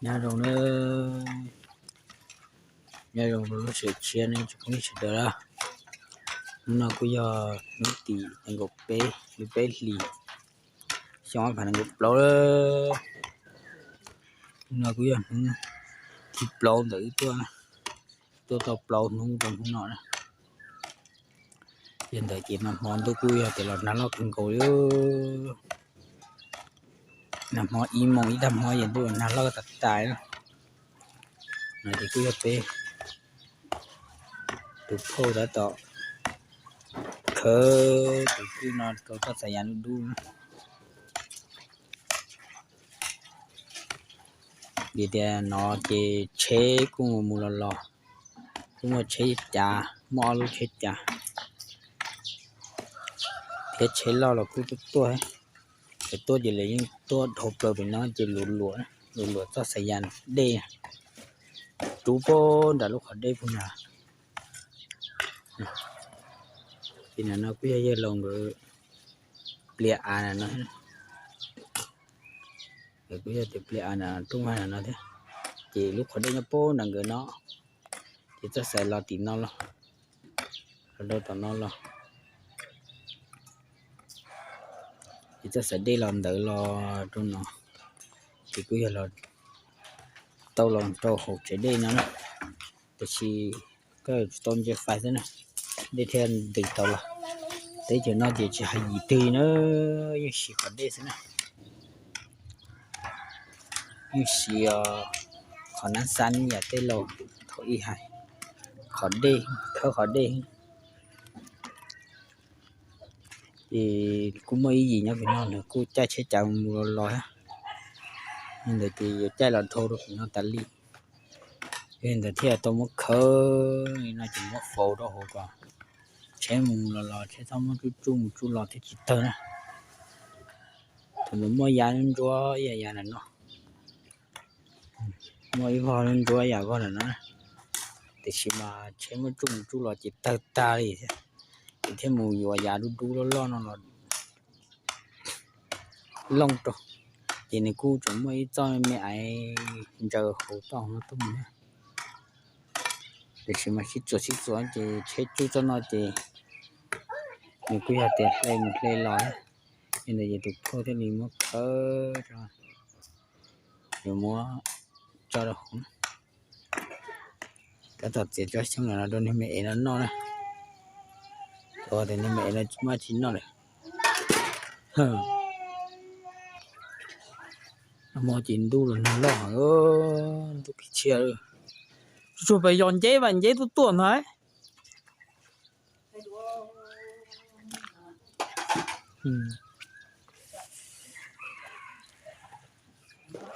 Nyob zoo na, nyob zoo rau lub sij hawm tshiab ne tsoom phooj ywg sawv daws na. Hnub no kuj yog hnub tim nees nkaum peb lub peb hlis xyoo ob phav nees nkaum plaub. Hnub no kuj yog hnub thib plaub ntawm wb tuaj, tuaj tau plaub hnub rau hnub no na. Yog ntawd ces nag hmo ntuj kuj yog tias los nag loj kawg nkaus li. Nag hmo ib moos ib tag hmo ces ntuj los nag loj tas tas na. No ces kuj yog peb tus phauj tab tom khawb tus kwj no rau txoj xav yas dub dub na. Vim tias no ces tsheb kuj mus mus los los, kuj muaj tsheb cav, muaj ob lub tsheb cav thiab tsheb loj los kuj tuaj tuaj. Txawm tuaj ces lawv yeej tuaj dhau plaws pem no ces luam luam, luam luam txoj xav yas dej, rub puag nram lub qhov dej puag nrad. Ces ntawm no kuj yog yawg laus nkawd pliag av no, nkawd kuj yog tias pliag av nram rooj vag no thiab. Ces lub qhov dej nyob puag nram nkawd no, ces txoj xav los tim no los, los rau tom no los, ces txoj xav dej los ntawd los rau no, ces kuj yog los tau los rau hauv tsev dej no na. Tiam sis koj tsis tau ntsia fais xwb na, dej thiaj ntws tau los. Teb chaws no ces tsis hais yim twg na, yeej siv qhov dej xwb na. Yeej siv qhov nab xab yam tej laus thaum ub hais, qhov dej, khawb qhov dej. Ces kuj muaj ib yim nyob pem no nws kuj caij tsheb cav mus los los thiab, li ntawd ces yuav caij los dhau rau pem no tas li. Yog li ntawd thiaj tau muab khawb li no ces muab faus rau hauv kom tsheb mus los los tsheb txhob muab tsuj tsuj mus tsuj los thiaj tsis tawg na. Thaum ntawd muaj yav ntsuab ib yam yav ntawm no, muaj ib vog ntsuab ib yam vog ntawm no, tiam sis mas tsheb muab tsuj mus tsuj los ces tawg tag li thiab. Ces thiaj mus yuav yav dub dub loj loj no los looj rau, ces nws kuj tseem muaj ib txoj me aiv ntsaws hauv txoj no tuaj mus na. Tiam sis mas sib txuas sib txuas ces tsheb tsuj txoj no ces nws kuj yog tias hle mus hle los, li ntawd ces tus phauj thiaj li muab khawb, yuav muab tso rau hauv. Tab tom txiav tsob xyoob no rau niag me ev no noj na. Ua tias niag me ev no tsis maj tsis noj lawm. Nag hmo ces ntuj los nag loj heev, ntuj kis tshiab. Tsuag tsuag pes yos nceb vas nceb tuaj tuaj ntag.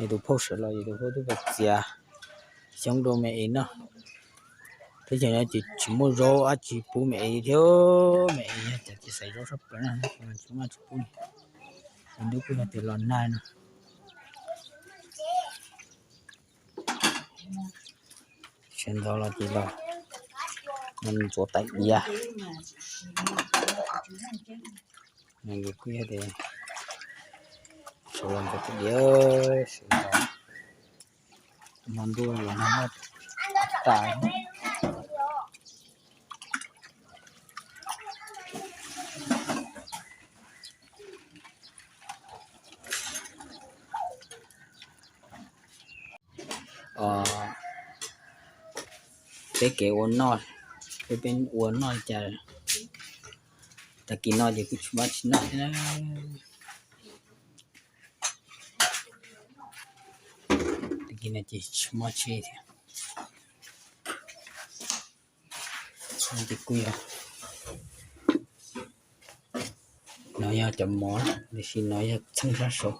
Es tus phauj sawv los es tus phauj twb txiav xyoob rau me ev noj. Teb chaws no ces tsis muaj zaub dab tsi pub me ev thiab, me ev yog cov cia xaiv zaub sab plaws na, tsis muaj dab tsi pub li. Ces ntuj kuj yog tias los nag no. Sawv ntxov los ces los ntxuav tais diav. Nws kuj yog tias sawv los ntxuav tais diav, sawv ntxov, hmo ntuj los nag tas. Peb kev ua noj, peb peb ua noj li cas, tag kis no ces kuj tsis muaj tsis noj thiab na. Tag kis no ces tsis muaj tsis thiab. Ces kuj yog, no yog cov mov, tiam sis no yog txheej sab saud,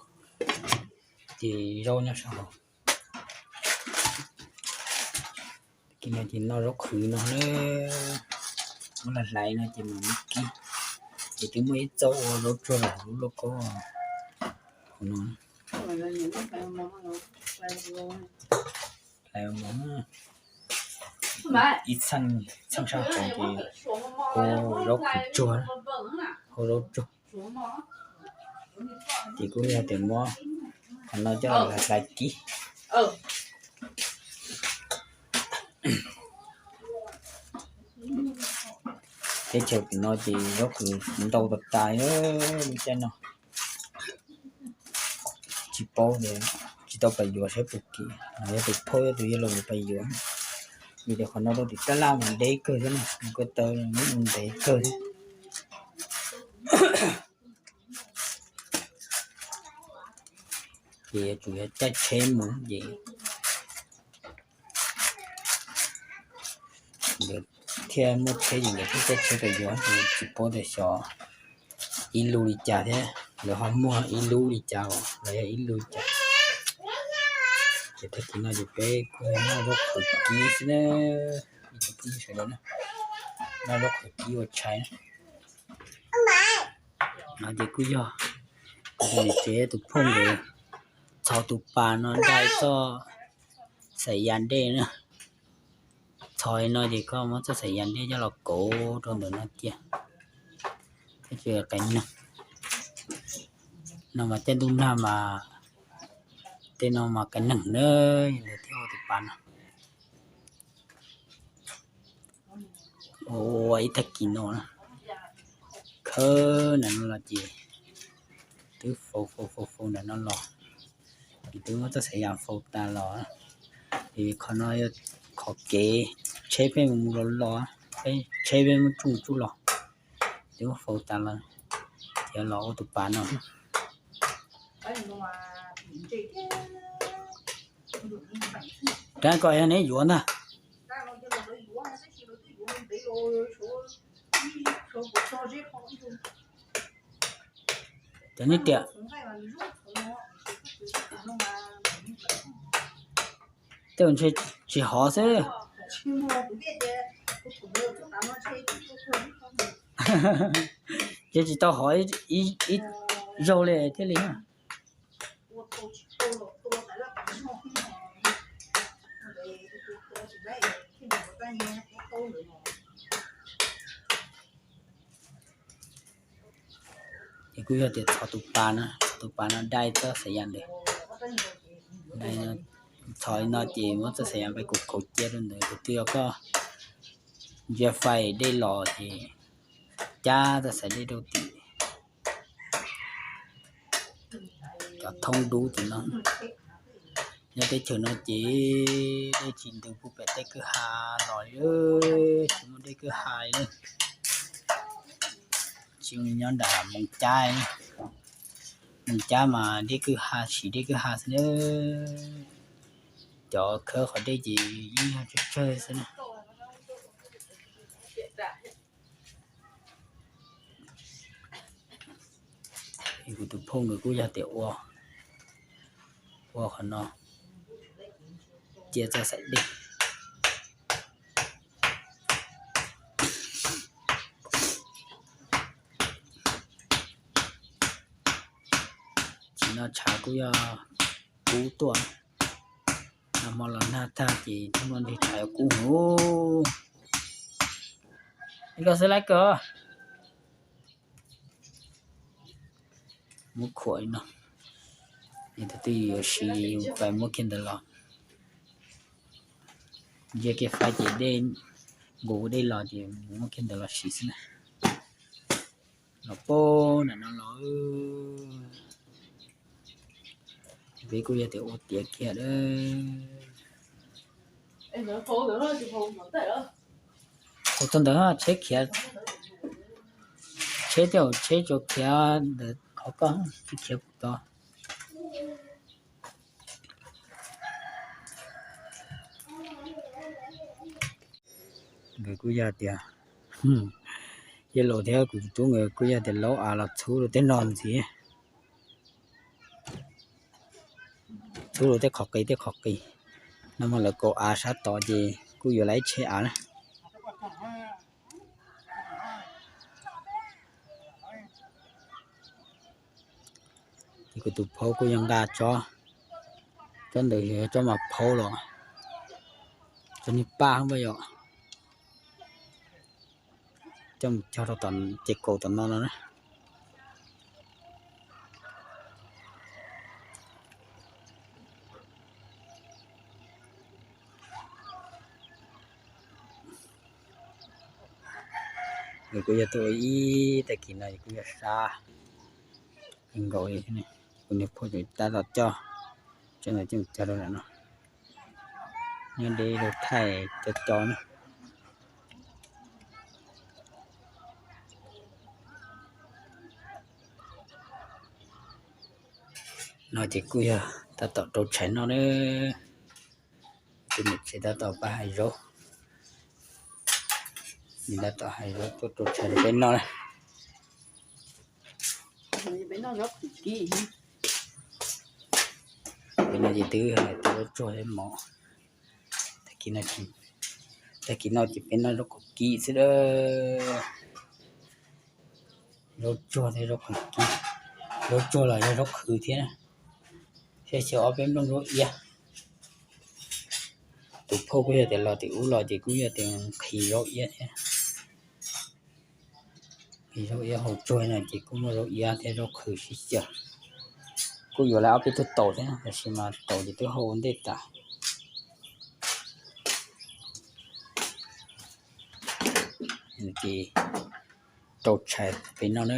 ces zaub nyob sab hauv. Tag kis no ces noj zaub qhwv no na, muab hlais hlais no ces mam muab kib. Ces twb muaj ib txoj ua zaub tsuag lub lauj kaub hauv no. Hlais ua mov, ib txheej, txheej sab hauv ces hu zaub qhwv tsuag, hu zaub tsuag. Ces kuj yog tias muab qhov no coj los hlais kib. Teb chaws pem no ces zaub qhwv ntau tas tas lub caij no. Tsis paub tias, tsis tau pais yuav saib puas kim, yog tus phauj yog tus yawg laus yuav pais yuav. Vim tias qhov no rau tim tab laj mas deb kawg thiab na, mus ko taw ntev kawg thiab. Ces yuav tsum yog caij tsheb mus ces nkawd thiaj muaj tsheb ces nkawd thiaj caij tsheb pais yuav, tsis paub tias xyov ib lub li cas thiab, lawv ho muag ib lub li cas los yog ib lub li cas. Ces tag kis no ces peb kuj noj zaub qhwv kib xwb na, ib tsoom phooj ywg sawv daws na, noj zaub qhwv kib ua tshais na. No ces kuj yog niam tsev tus phauj nkawd txhos tus pas no dai txoj xaim yas dej na. Txhos li no ces koj muab txoj xaim yas dej coj los kauv rau ntawm no cia, thiaj tsis qe neeg. No mas caij ntuj nag mas tej no mas qe neeg na, lawv thiaj ua tus pas no. Ua ib tag kis no na, khawb ntawm no los ces twb faus faus faus faus ntawm no los, ces twb muab txoj xaim yas faus tas los. Ces qhov no yog qhov kev tsheb pheej mus los los, tsheb pheej muab tsuj tsuj los, twb muab faus tas los, ces los ua tus pas no. Rab ko yog neb yuav ntag. Cov neb tias, tej zaum ntshe tsis hov xwb. Ces tsis tau hov ib zaug li thiaj li. Ces kuj yog tias txhos tus pas no, txhos tus pas no dai txoj xaim yas ntawd. Txhos li no ces muab txoj xaim yas pais kauv kauv cia rau ntawd, tus twg yog koj ntsia fais dej los ces cab txoj xaim dej rau tim cov thoob dub tim no. Nyob teb chaws no ces dej tsis ntws puag pem tej kwj ha los li, tsis muaj dej kwj ha li. Tsis zoo li nyob nram Moos Cab, Moos Cab mas dej kwj ha, siv dej kwj ha xwb na. Cov khawb qhov dej ces yeej yog tsawg tsawg xwb na. Kuv tus phauj nkawd kuj yog tias ua, ua qhov no cia txoj xaim dej. Tsim no tshav kuj yog kub tuaj, nag hmo los nag tag ces hnub no ntshe tshav yuav kub heev. Koj xwb laib kawg. Muab khuam li no, yog tus twg yuav siv ces yus pais muab kiag ntawd los. Ntsia kiag fais ces dej, nkaus dej los ces muab kiag ntawd los siv xwb na. Los pab ntawm no los, peb kuj yog tias ua tiav kiag a. Ua txog ntawd tsheb khiav, tsheb tej zaum tsheb tsuas khiav ntawm qhov koj, tsis khiav kuv tod. Nkawd kuj yog tias, yawg laus thiab kuv tus tub nkawd kuj yog tias laub av los txhub rau tej no ntxiv. Txhub rau tej qhov qis tej qhov qis. Nag hmo lawv kaus av sab tod ces kuj yuav lawv ib tsheb av na. Ces kuv tus phaub kuj yog nqa tsob, tsob ntawd yog tsob mas phaub los, tsob niag paj npaj yom, coj mus cog rau tom ces kaus tom no no na. Nws kuj yog tuaj ua ib tag kis no kuj yog sab kawg nkaus li thiab. Kuv niag phauj tseem tab tom coj, tseem coj cog rau nram no, nyob deb rau thaij cov cov na. No ces kuj yog tab tom rau tshais noj na. Tus niam tsev tab tom pab hais zaub, nws tab tom hais zaub tuaj rau tshais rau peb noj na. Peb no ces twb hais tias zaub tsuag thiab mov. Tag kis no ces peb noj zaub qhwv kib xwb a. Zaub tsuag thiab zaub qhwv kib. Zaub tsuag los yog zaub qhwv thiab. Thiab xyaw ob peb nplooj zaub iab. Tus phauj kuj yog tias los tim ub los ces kuj yog tias nqhis zaub iab thiab. Nqhis zaub iab hauv tsuag no ces kuj muaj zaub iab thiab zaub qhwv sib xyaw. Kuj yuav lawv ob peb tug taus thiab, tab sis mas taus ces twb hau ua ntej tas. Ces rau tshais peb noj na.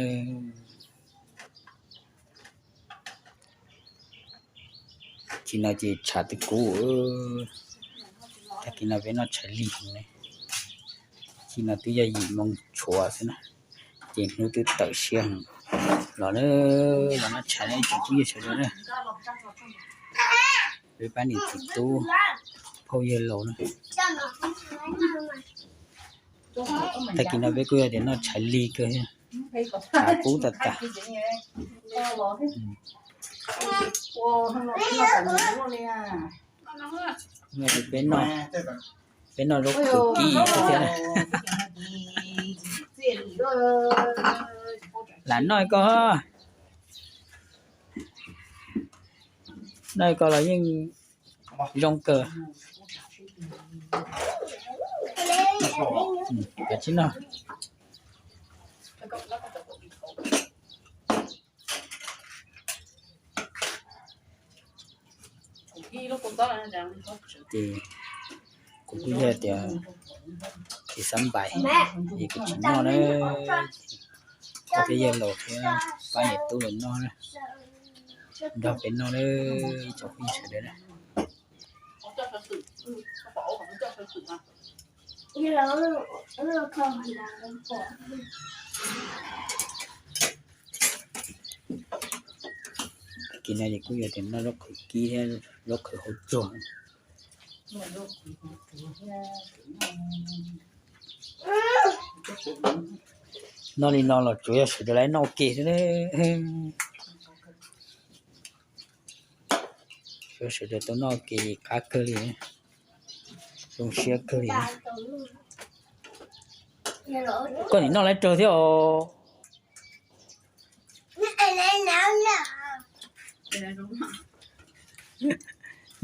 Tag kis no ces tshav twb kub, tag kis no peb noj tshais lig heev ne. Tag kis no twb yog yim moo tshuav xwb na, ces hnub twb tawm siab heev. Los na, los noj tshais na ib tsoom phooj ywg sawv daws na. Peb pab niam txiv tub phauj yawg laus na. Tag kis no peb kuj yog tias noj tshais lig kawg thiab, tshav kub tas tas. Peb noj, peb noj zaub qhwv kib thiab na. Lam noj ko, noj ko los yeej zoo kawg. Kav tsij noj. Ces kuv kuj yog tias tsis xav npais, es kuv tsis noj na. Koj thiab yawg laus thiab pab niam tub los noj na, nrog peb noj na, ib tsoom phooj ywg sawv daws na. Tag kis no ces kuj yog tias noj zaub qhwv kib thiab zaub qhwv hauv tsuag. Noj li no los tsuas yog sawv daws lawv noj ua ke xwb. Tsuas sawv daws tau noj ua ke qab kawg li, zoo siab kawg li. Koj nim noj lawv rawg thiab os.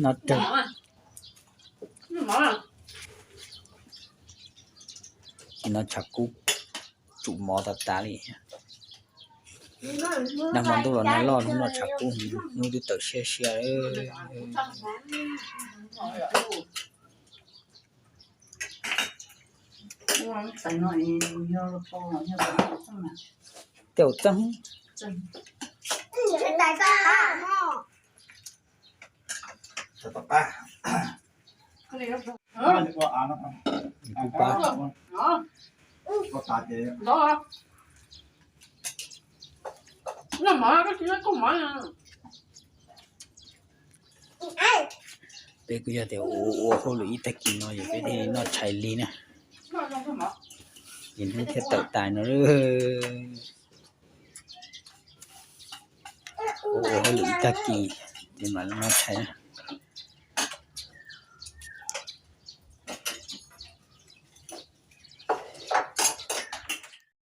Noj rawg. Ces no tshav kub tsum mov tas tas li. Nag hmo ntuj los nag loj, hnub no tshav kub, hnub twb tawm siab siab. Tej zaum txeeb. Kuv pab. Peb kuj yog tias ua ua hauj lwm ib tag kis no ces peb thiaj li noj tshais lig na. Ces hnub thiaj tawm tas no. Ua hauj lwm ib tag kis ces mam noj tshais na.